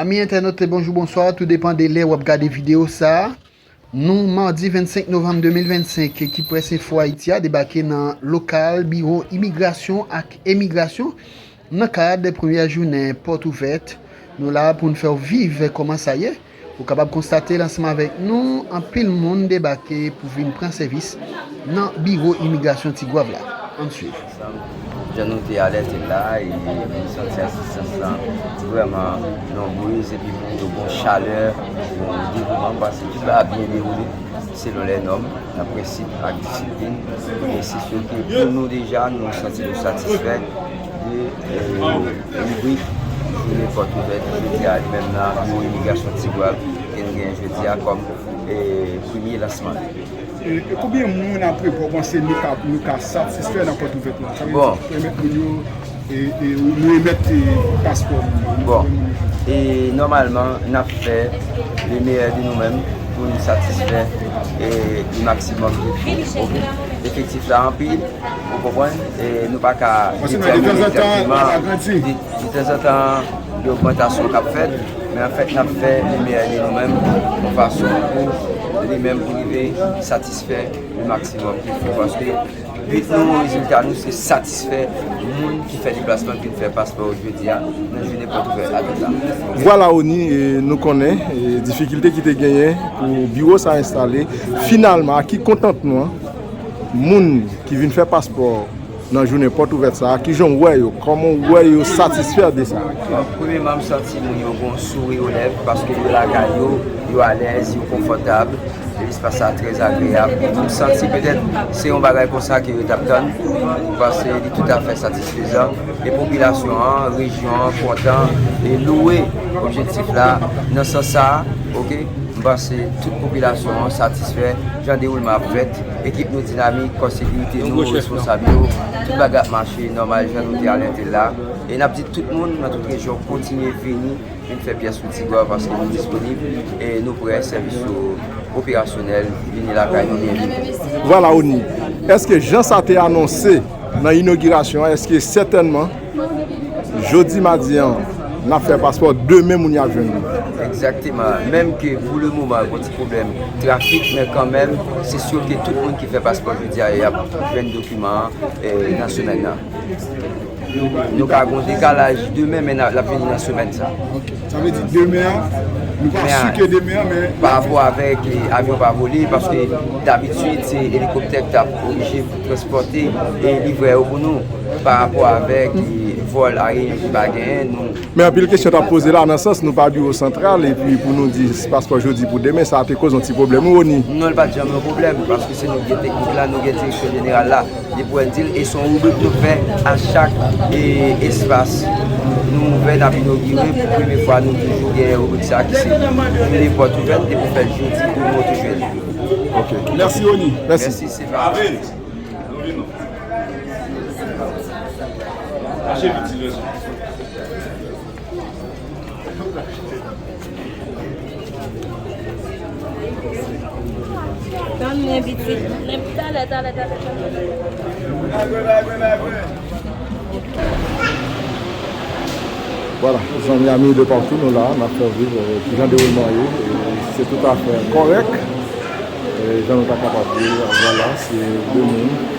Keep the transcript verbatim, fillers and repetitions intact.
Zanmi entènot, bonjou, bonswa, tou depann de lè w ap gade videyo sa a. Nou, madi vennsenk novanm de mil vennsenk, ekip Press Info Haïti a debake nan lokal biwo imigrasyon ak emigrasyon nan kad premyè jounen pòt ouvèt. Nou la pou n fè w viv kòman sa ye. Ou kapab konstate l ansanm avèk nou, anpil moun debake pou vin pran sèvis nan biwo imigrasyon Tigwav la. Ann swiv. Jan nou te alète la, e nou santi asistans lan vrèman nonbrez, epi moun yo gon chalè, gon devouman, paske tout bagay ap byen dewoule selon lè nòm, nan prensip ak disiplin. E se si ke pou nou deja, nou santi nou satisfè de, e, ribrik jounen pòt ouvèt jodi a, li menm nan biwo imigrasyon Tigwav ke n genyen jodi a kòm, e, premye lansman. E, e konbyen moun apre pou w panse nou ka, nou ka satisfè nan pòt ouvèt la? Sa vle Bon. di, pèmèt moun yo, e, e, nou emèt, e, paspò moun yo. Bon. E nòmalman, n ap fè le meyè de nou menm pou n satisfè, e, le maksimòm de fou. Oke? Efektif la anpil, ou konprann? E nou pa ka Paske detèmine tanzantan, egzakteman. Li pa grandi. De, de tanzantan, gen ogmantasyon k ap fèt, men anfèt, n ap fè le meyè de nou menm, yon fason pou li menm pou rive satisfè le maksimòm ke fou, paske bi nou, rezilta nou, se satisfè moun ki fè deplasman, ki fè paspò jodi a, nan jounen pòt ouvèt la. Vwala, Oni, e nou konnen, e difikilte ki te genyen pou biwo sa enstale, finalman, ak ki kontantman, moun ki vin fè paspò nan jounen pòt ouvèt sa a, kijan w wè yo? Kòman w wè yo satisfè de sa? Bon, premyèman, m santi moun yo gon souri o lèv paske yo lakay yo, yo alèz, yo konfòtab. Espas sa trè agreyab. M santi petèt se yon bagay konsa ke yo t ap tann, paske li toutafè satisfezan. E popilasyon an, rejyon an kontan e louwe objektif la nan sans sa a, oke? M panse tout popilasyon an satisfè jan dewoulman ap fèt. Ekip nou dinamik, kò sekirite nou, responsab yo, tout bagay ap mache nòmal jan nou te alète l la. E n ap di tout moun nan tout rejyon kontinye vini, vin fè pyès sou Tigwav paske nou disponib e nou prè, sèvis yo operasyonèl, vini lakay nou, byenvini. Vwala, Oni. Èske jan sa te anonse nan inogirasyon an, èske sètènman jodi madi an, n ap fè paspò, demen moun yo ap jwenn li? Egzakteman. Menm ke pou le moman, gon ti pwoblèm trafik, men kanmenm, se si ke tout moun ki fè paspò jodi a, y ap jwenn dokiman an, e, nan semèn nan. Nou ka gon dekalaj demen, men n a, l ap vini nan semèn sa. Sa vle di demen an, nou pa Men, si ke demen an, men pa rapò avèk, e, avyon pa vole, paske dabitid, se elikoptè k t ap oblije transpòte, e, livrè yo pou nou. Pa rapò avèk, e, vòl ayeryen ki pa genyen, nou Men anpil kesyon t ap poze la, nan sans nou pa biwo santral, epi pou nou di paspò jodi pou demen, sa te koze yon ti pwoblèm, wi, Oni? Non, li pa t janm yon pwoblèm, paske se nou ki gen teknik la, nou gen direksyon jeneral la. Depi w wè n di l, e se yon ribrik nou fè a chak, e, espas nou ouvè, n ap inogire. Pou premye fwa, nou toujou gen ribrik sa ki se jounen pòt ouvèt, depi w fè l jodi, demen w toujou jwenn li. Ok. Mèsi, Oni. Mèsi. Mèsi, se pa. Mache vit, ti lèzòm. Tann mwen, pitit. Talè, talè, talè, talè. Vwala, zanmi, ami de patou, nou la, n ap fè w viv, e, kijan dewoulman ye, e, se toutafè kòrèk, e, jan nou ta kapab di, vwala, se de moun